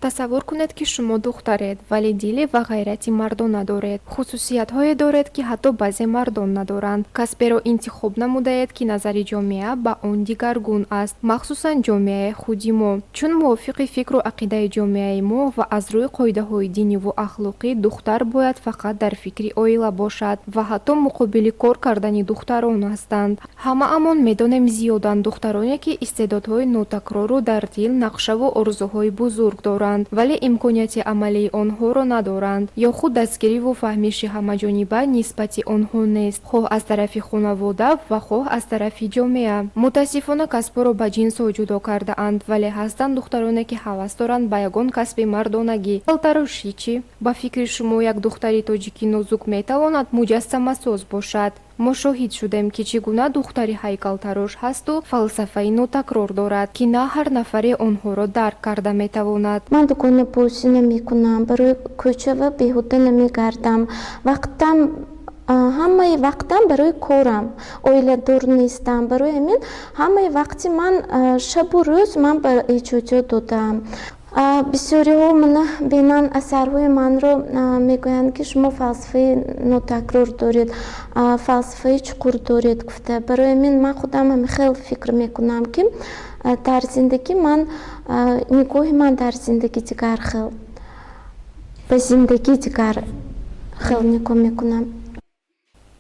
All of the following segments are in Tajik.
Тасаввур кунед, ки шумо духтаред, вале дили ва ғайрати мардона доред, хусусиятҳое доред, ки ҳатто баъзе мардон надоранд, касберо интихоб намудаед, ки назари ҷомеа ба он дигаргун аст, махсусан ҷомеаи худи мо, чун мувофиқи фикру ақидаи ҷомеаи мо ва аз рӯи қоидаҳои диниву ахлоқӣ духтар бояд фақат дар фикри оила бошад ва ҳатто муқобили кор кардани духтарон ҳастанд. Ҳамаамон медонем, зиёданд духтароне, ки истеъдодҳои нотакрору дар дил нақшаву орзуҳои бузург доранд, вале имконияти амалии онҳоро надоранд ё худ дастгириву фаҳмиши ҳамаҷониба нисбати онҳо нест, хоҳ аз тарафи хонавода ва хоҳ аз тарафи ҷомеа. Мутаассифона, касбҳоро ба ҷинсҳо ҷудо кардаанд, вале ҳастанд духтароне, ки ҳавас доранд ба ягон касби мардонагӣ. Ҳайкалтарошӣ чӣ? Ба фикри шумо, як духтари тоҷики нозук метавонад муҷассамасоз бошад? Мо шоҳид шудем, ки чӣ гуна духтари ҳайкалтарош ҳасту фалсафаи нотакрор дорад, ки на ҳар нафаре онҳоро дарк карда метавонад. Ман дуконабозӣ намекунам, барои кӯчава беҳуда намегардам. Вақтам, ҳамаи вақтам барои корам. Оиладор нестам, барои ҳамин ҳамаи вақти ман, шабу рӯз ман ба эҷодиёт додаам. Бисёриҳо мана бинанд асарҳои манро, мегӯянд, ки шумо фалсафаи нотакрор доред, фалсафаи чуқур доред гуфта. Барои ҳамин ман худам ҳамин хел фикр мекунам, ки дар зиндагӣ ман, нигоҳи ман дар зиндагӣ дигар хел, ба зиндагӣ дигар хел нигоҳ мекунам.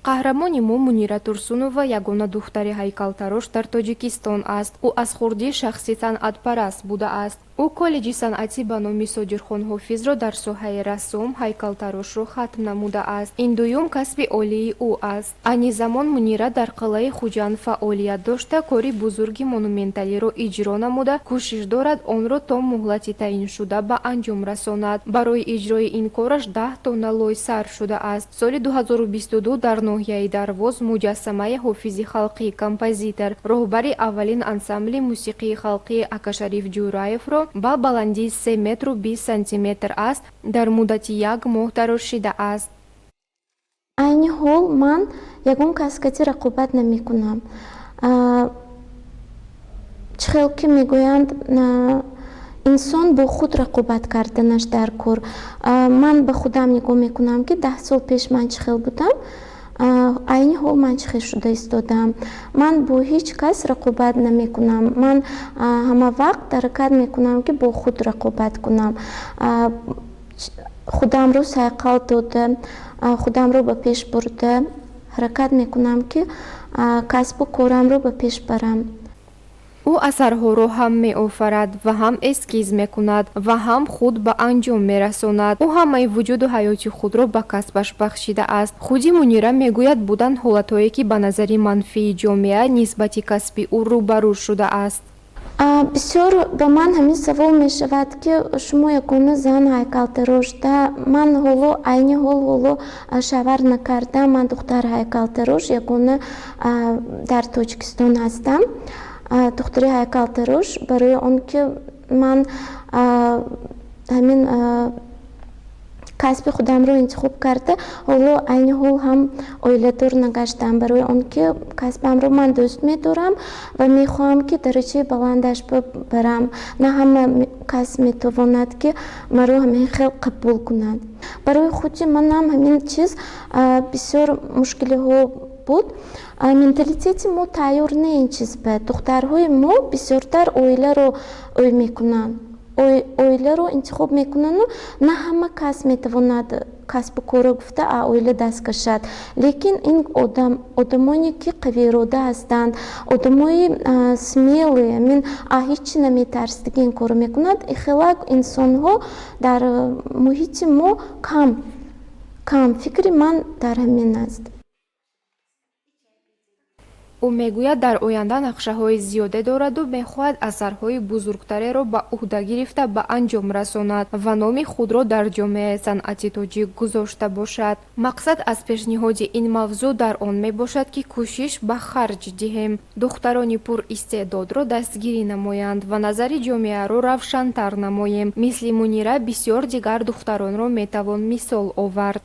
Қаҳрамони мо Мунира Турсунова ягона духтари ҳайкалтарош дар Тоҷикистон аст. Ӯ аз хурдӣ шахси санъатпараст будааст. Ӯ коллеҷи санъатӣ ба номи Содирхон Ҳофизро дар соҳаи рассом ҳайкалтарошро хатм намудааст. Ин дуюм касби олии ӯ аст. Айни замон Мунира дар қалъаи Хуҷанд фаъолият дошта, кори бузурги монументалиро иҷро намуда, кӯшиш дорад онро то муҳлати таъиншуда ба анҷом расонад. Барои иҷрои ин кораш 10 тонна лой сарф шудааст. Соли 2022 дар ноҳияи Дарвоз муҷассамаи ҳофизи халқӣ, композитор, роҳбари аввалин ансамбли мусиқии халқии Акашариф Ҷӯраевро ба баландии 3 метру 20 сантиметр аст, дар муддати як моҳ тарошидааст. Айни ҳол ман ягон кас кати рақобат намекунам. Чӣ хел ки мегӯянд, инсон бо худ рақобат карданаш дар кор. Ман ба худам нигоҳ мекунам, ки 10 сол пеш ман чӣ хел будам, айни ҳол ман чӣ хел шуда истодаам. Ман бо ҳеҷ кас рақобат намекунам. Ман ҳама вақт ҳаракат мекунам, ки бо худ рақобат кунам, худамро сайқал дода, худамро ба пеш бурда, ҳаракат мекунам, ки касбу корамро ба пеш барам. Ӯ асарҳоро ҳам меофарад ва ҳам эскиз мекунад ва ҳам худ ба анҷом мерасонад. Ӯ ҳамаи вуҷуду ҳаёти худро ба касбаш бахшидааст. Худи Мунира мегӯяд, буданд ҳолатҳое, ки ба назари манфии ҷомеа нисбати касби ӯ рӯбарӯ шудааст. Бисёр ба ман ҳамин савол мешавад, ки шумо ягона зан ҳайкалтарошда. Ман ҳоло, айни ҳол, ҳоло шавҳар накардам. Ман духтар ҳайкалтарош ягона дар Тоҷикистон ҳастам, духтари ҳайкалтарош, барои он ки ман ҳамин касби худамро интихоб карда, ҳоло, айни ҳол ҳам оиладор нагаштам, барои он ки касбамро ман дӯст медорам ва мехоҳам, ки дараҷаи баландаш барам. На ҳама кас метавонад, ки маро ҳамин хел қабул кунад. Барои худи манам ҳамин чиз бисёр мушкилиҳо буд. Менталитети мо тайёр не ин чиз ба. Духтарҳои мо бисёртар оиларо ӯй мекунанд, оиларо интихоб мекунанду на ҳама кас метавонад касбу корро гуфта оила даст кашад. Лекин ин одамоне ки қавиирода ҳастанд, одамои смелый, амин ҳеҷ чи наметарсидаги ин корро мекунад. Хелак инсонҳо дар муҳити мо кам кам. Фикри ман дар ҳамин аст. Ӯ мегӯяд, дар оянда нақшаҳои зиёде дораду мехоҳад асарҳои бузургтареро ба ӯҳда гирифта, ба анҷом расонад ва номи худро дар ҷомеаи санъати тоҷик гузошта бошад. Мақсад аз пешниҳоди ин мавзӯъ дар он мебошад, ки кӯшиш ба харҷ диҳем, духтарони пуристеъдодро дастгирӣ намоянд ва назари ҷомеаро равшантар намоем. Мисли Мунира бисёр дигар духтаронро метавон мисол овард.